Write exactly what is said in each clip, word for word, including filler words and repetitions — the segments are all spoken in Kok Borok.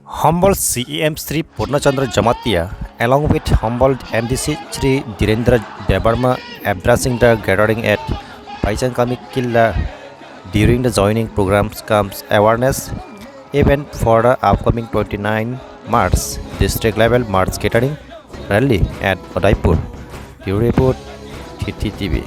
Humble C E M Shri Purna Chandra Jamatia, along with humble M D C Shri Dhirendra Debbarma, addressing the gathering at Baichangkami Killa during the joining programs comes awareness event for the upcoming twenty-nine March district level March gathering rally at Udaipur. Bureau report, T T T V.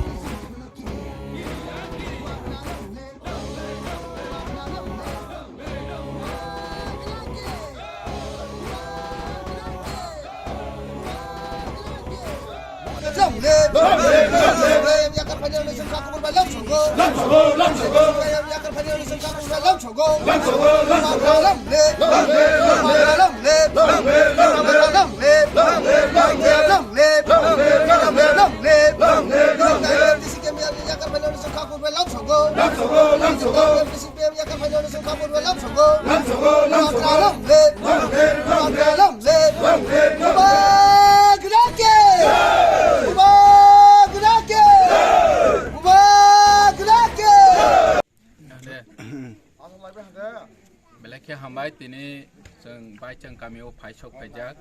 Belai khe hambai, tini chwng Baichangkami o phaisok phaijak.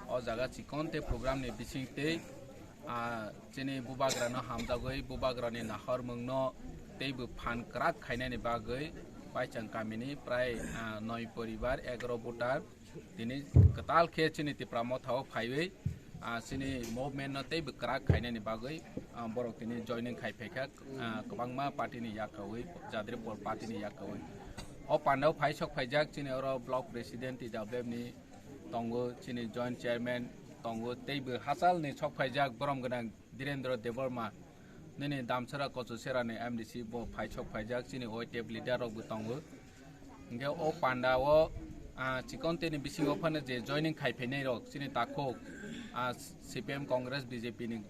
O jaga chikon tei program ni bising tei, ah, chini bubagra no hamjagwi bubagra ni nahor mung no tei bo phan kwrak khainani bagwi Baichangkami ni prai, ah, noi poribar, egaro voter tini kwtal khe chini Tipra Motha o phaiwi, ah, chini movement no tei bo kwrak khainani bagwi, ah, borok tini joining khai phaikha, ah, kwbangma party ni yakhawi, Jadripol party ni yakhawi. O pandao phaisok phaijak chini oro block president T W F ni tongo, chini joint chairman tongo, tei bo hachal ni sok phaijak borom gwnang Dhirendra Debbarma, nini Damsara Kochusera ni M D C bo phaisok phaijak, chini Y T F leader rok bo tongo. Hingke o panda o, ah, chikon tei ni bisingo phano je joining khai phainai rok, chini takhuk, ah, C P M, Congress, B J P ni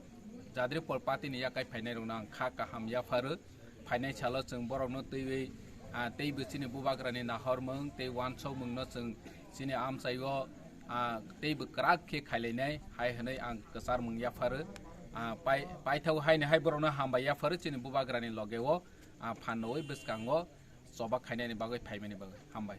Jadripol party ni yakai phainai rok no ang kha kaham yapharo. Phainai salo chwng borok no twiwi, ah, tei bo chini bubagra ni nahor mung tei wansok mung no chwng chini amchai o, ah, tei bo kwrak khe khailainai hai hwnwi ang kwchar mung yapharo. Ah, pai-, paithak haini hai borok no hambai yapharo chini bubagra ni loge o, ah, phan nwi bwskango choba khainani bagwi phaimani bagwi. Hambai.